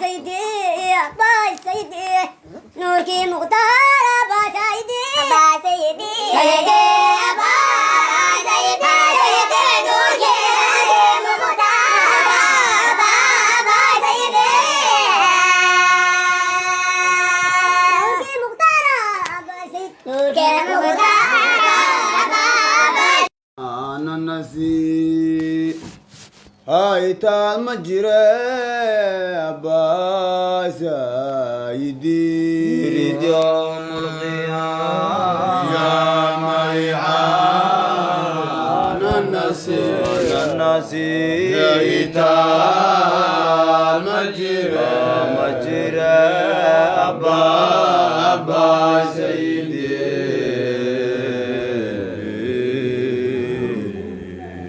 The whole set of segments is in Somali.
Sayidi, Abba Sayidi, Nuurkii Mukhtaar, Abba Sayidi, Abba Sayidi, Sayidi, Abba Sayidi, Sayidi, Nuurkii Mukhtaar, Abba, Abba Sayidi, Nuurkii Mukhtaar, Abba Sayidi, Nuurkii Mukhtaar, Abba, Abba. Ananasi haytaal ma jire, Abba Sayidi. يوم القيامة. يا مريعان النسي. النسي. haytaal ma jire. Ma jire, Abba, Abba Sayidi.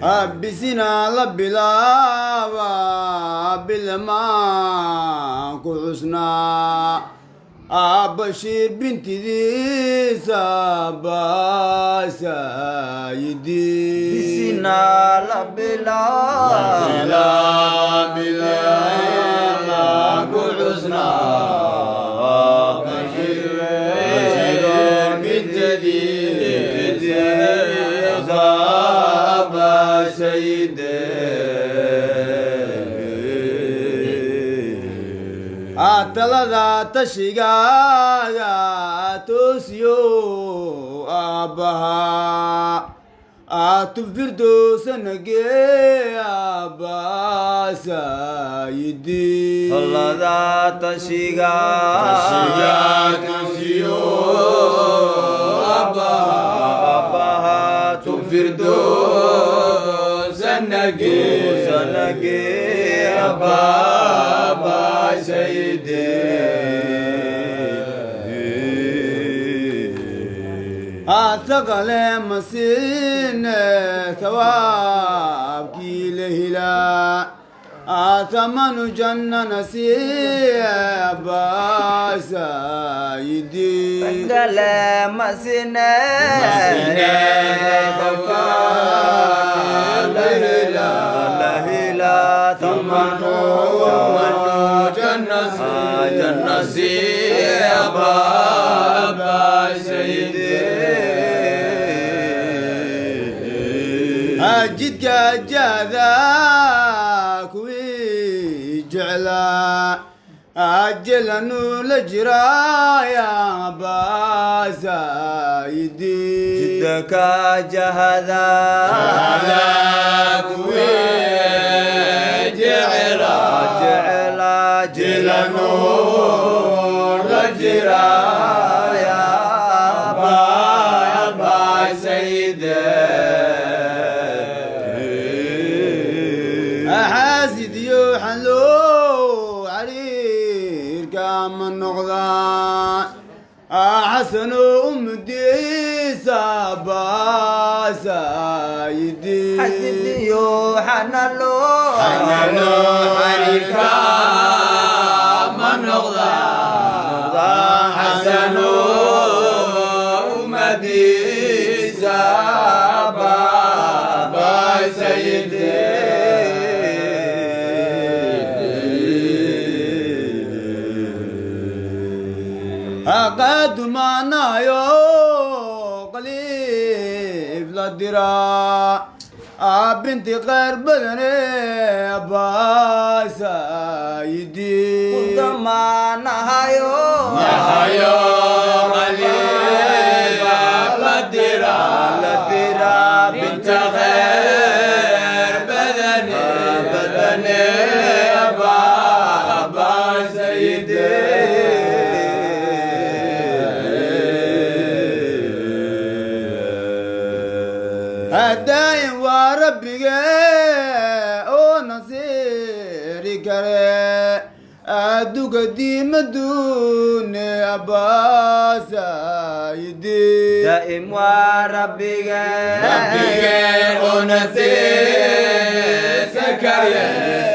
Abbisina la bilaaba bilmaan ku xusnaa Abbashiir bintidiisa, Abba Sayidi. Bisina la bilaa. Bilaa ku xusnaa Bashiir bintidiisa, Abba Sayidi. Talada tashigaaga toosiyo aabbaha aatu firdowsanagee, Abba Sayidi. Talada tashiga. Tashiga toosiyo aabbaha. Aabbaha. Tu firdowsanagee. Sanage. Abba, Abba Sayidi. Ataqale masiine thawaabkii la helaa atamanu janna nasiiye, Abba Sayidi. Gale masine. Masine thawaabkii la hela. Tamanu janna. Janna. Abba, Abba Sayidi. Jidka jahda kuwii jeclaa ajalanu la jiraaya, Abba Sayidi. Jidka jahada. Kuwii jeclaa. Jecla. Jilanu la jiraaya, Abba, Abba Sayidi. Xaasid iyo xanloo cariirka ma noqdaan Xasano umdiisa, Abba Sayidi. Xasidiyo xanalo. Xanalo xariirka ma noqdaan Xasano ummadiisa, Abba, Abba Sayidi. Aqadumaanayo qaliif la diraa binti khayr badane, Abba Sayidi. Kudamaanahayo. Nahayo qaliif la diraa. La diraa. Binta khayr badane. Badane, Abba, Abba Sayidi. Hadaayin waa rabbige oo nasiiri kare adduga diimaduune, Abba Sayidi. Daa'im waa rabbige. Rabbige oo nasiisa kare.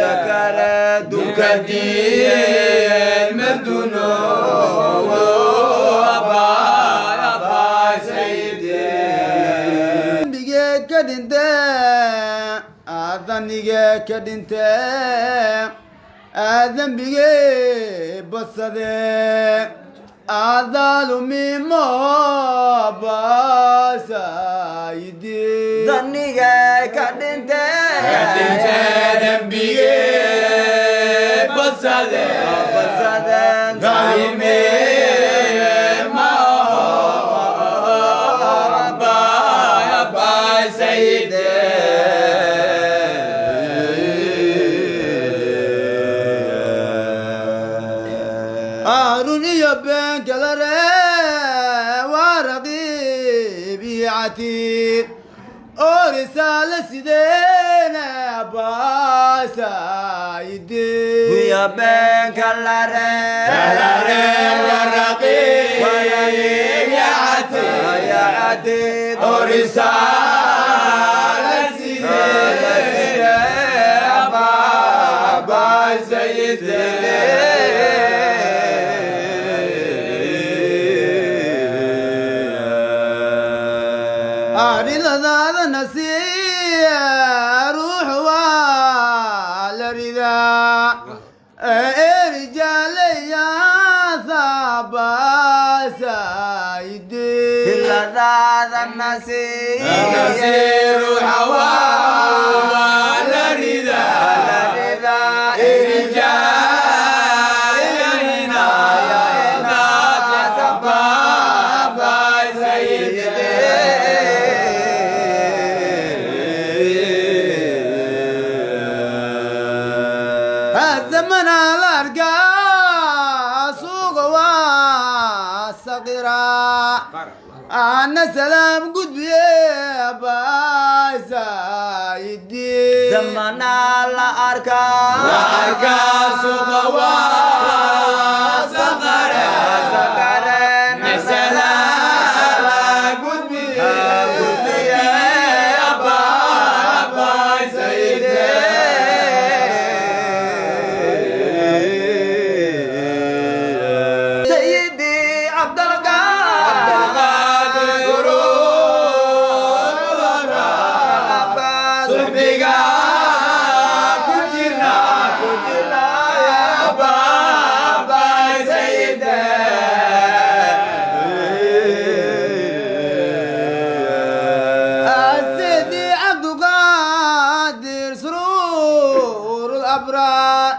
Sakare. Duka diin maduno, Abba, Abba Sayidi. Dambige ka dhinte adanige ka dhinte. Dembigee badsade adaalumimo baasayidi Dannigay ka dhintee dembigee badsade badsadeen Arun iyo been kala ree waa raqiib iyo catiid oo risaale sideena baasayidin Iyo been kala ree Kala ree waa raqiib iyo catiid. Ya catiid oo risaale sideen Ariladaada nasiya ruux waa la ridaa ee rijaalaya thabasaidin Hiladaada nasiiye la ridaa La ridaa الزمن الأرقى سوق وصغيرة أنا سلام قد يا سيدي Zamanaa la arkaa سوق وصغيرة Sakareen Sayyidi Cabdulqaadir Abbas سيدي عبد القادر سرور الأبرار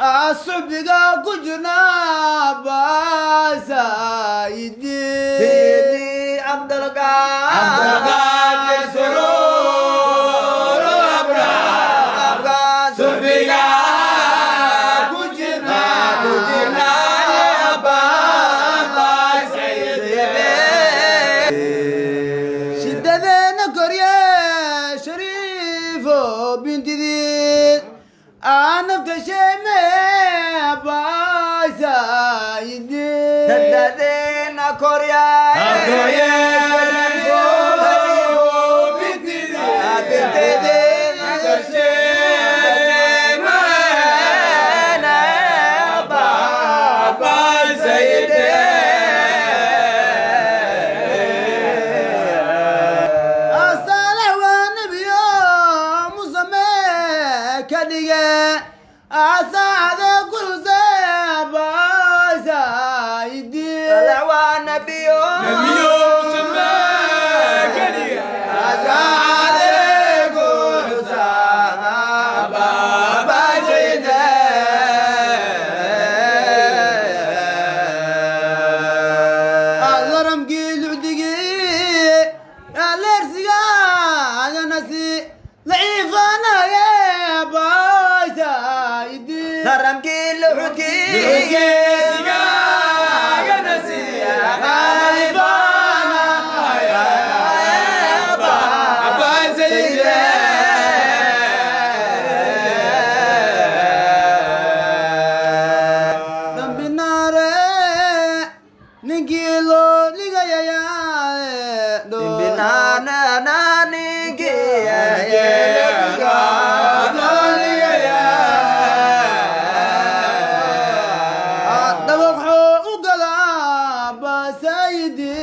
الصبقة كجنا سيدي Sayyidi Cabdulqaadir سرور الأبرار Abbas كجنا يا بابا سيدي شددنا كوريا شريف بنت ذي انا بكشمي سيدي Dadadina Koryaa الصالح والنبي مسمى كدقة أسعد كل زي سيدي الله رمقي العدقي الارسقان نسي ضعيف انا يا باي سيدي dambi naare ninkii loo dhigayayaa dabaqxoo u galaa baasayidi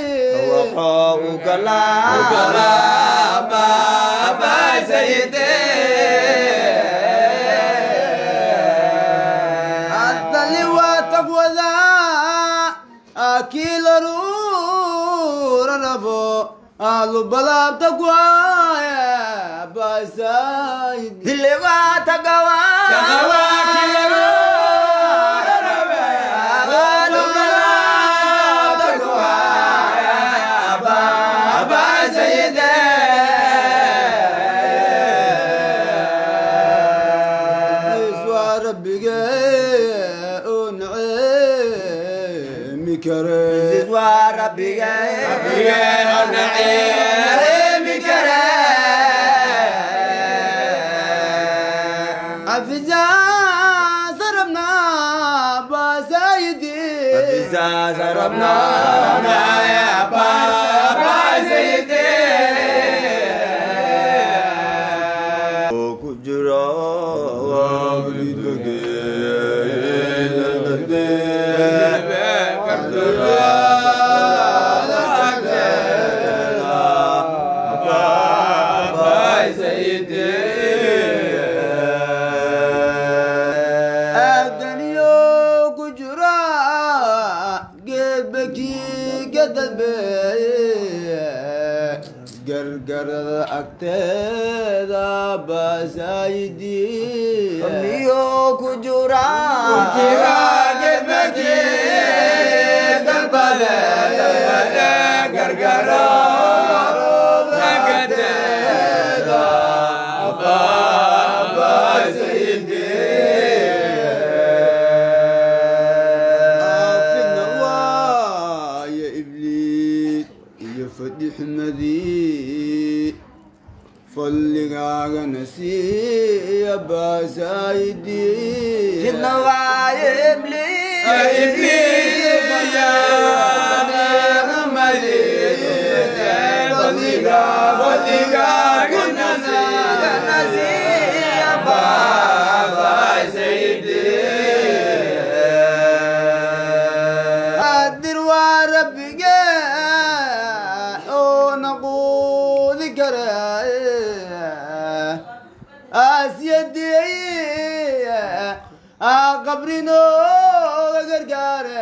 Akilaruranabo alubalaabta kuwaaya basaayidi. Diliga tagawa. Tagawa Waa rabbigee oo naceemi kare. Waa rabbigee oo naceemi kare. Afizaa sarabnaa basaayidi. Sarabna ku jiro. Aadaniyo ku jira geedbakii ka dalbeeye gargarada agteeda basaayidii. Miyo ku jira. Aafidna waayo ibliis iyo fadhixumadii fadligaagana siiya baasaayidii. Fidna waaye ibliis. Nasiya Qaadir waa rabbigee oo naquudi kare aasiyadii qabrinooga gargaare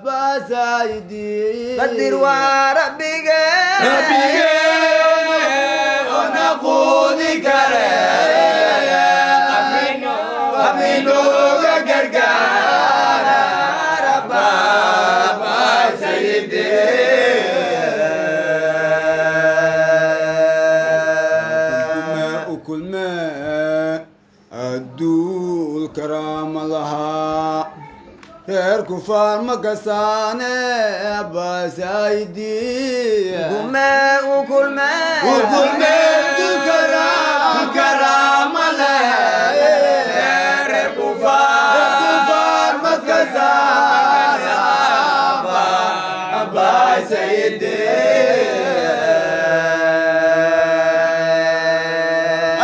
baasaayidii. Qadir waa rabbigee. Kulme adduul karaama lahaa reer kufaar ma kasaane baasaayidii. Kume u kulme. Ukulme karaama leh reer kufaar ma kasaane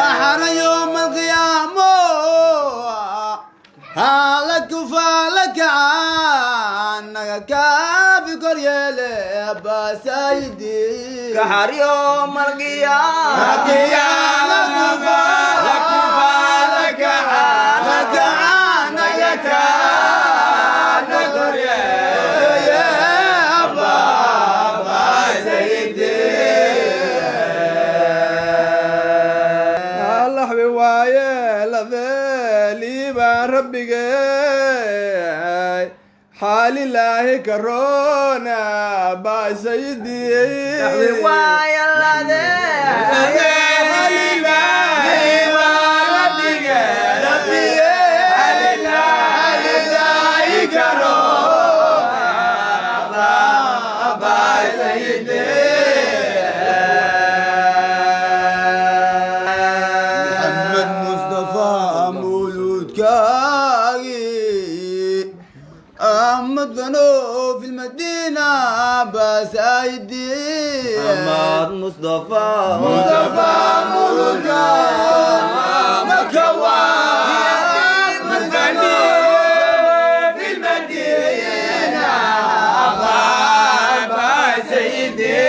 أحر يوم القيامة هالك فالك عنك كافي كريالي أبا سيدي. Kaxar yawm alqiyaama. Allaxbi waaye ladeeliibaan rabbigey xaalilaahi karoona baasayidii. Waaye ladee. محمد مصطفى مولود كاغي أحمد بنو في المدينة بسايدي. Muhammad Mustafa. مصطفى مولود مكة في المدينة سيدي.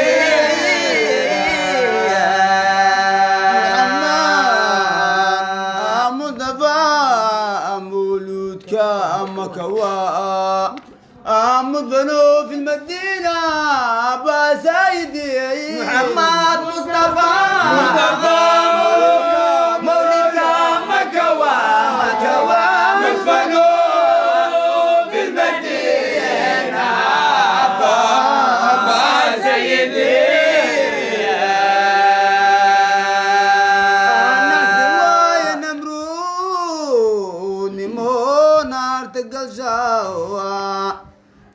محمد مصطفى مولودك مكة. مدفنو في المدينة أبا سيدي محمد مصطفى مصطفى مولد مكة ومكة مدفنو في المدينة أبا سيدي.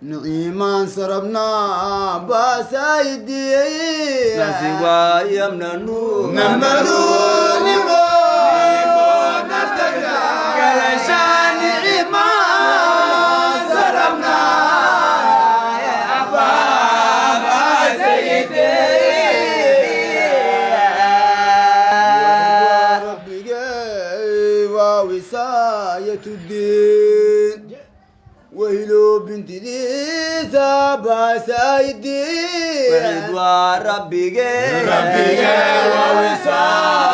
نعيمان سربنا أبا سيدي نسوى يمنا نور نمرو نمو نرتقى علشان نعيمان سربنا يا أبا سيدي. ربي ووصاية الدين ويلو بنت ذي أبا سيدي وعدوى ربي ربي ووصاية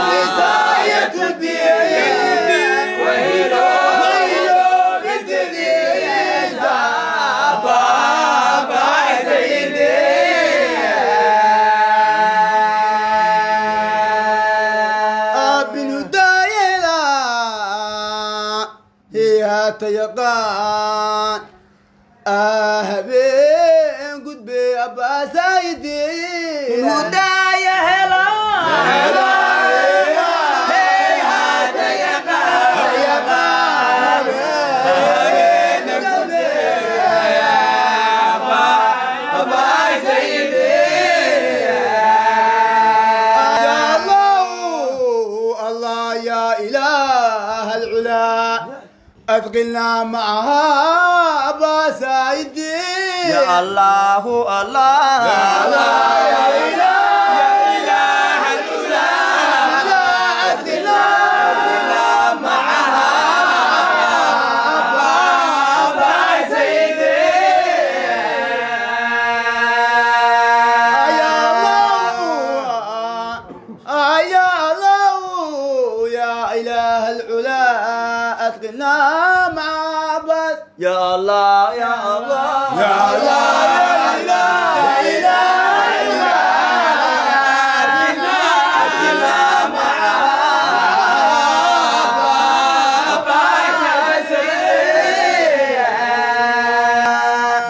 الدين ويلو بنت ذي أبا سيدي. أبن دايلا هي تيقان أهبين قد بي أبا سيدي الهدايا هلا هلا يا الله الله يا إله العلا أثقلنا معها أبا سيدي. يا الله الله يا الله يا إله العلا أثقلنا معها أبا سيدي. يا الله يا الله يا إله العلا أثقلنا مع أبا يا الله يا الله يا الله يا إله العلا أثقلنا معها أبا سيدي.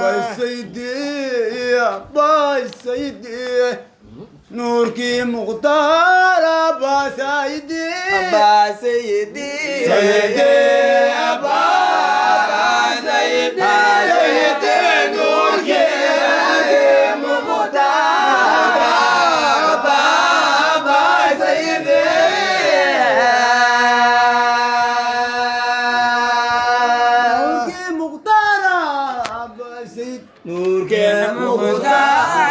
باي سيدي باي سيدي نوركي مختار أبا سيدي أبا سيدي سيدي أبا سيدي سيدي نوركي مختار أبا سيدي. نوركي مختار أبا سيدي نورك مختار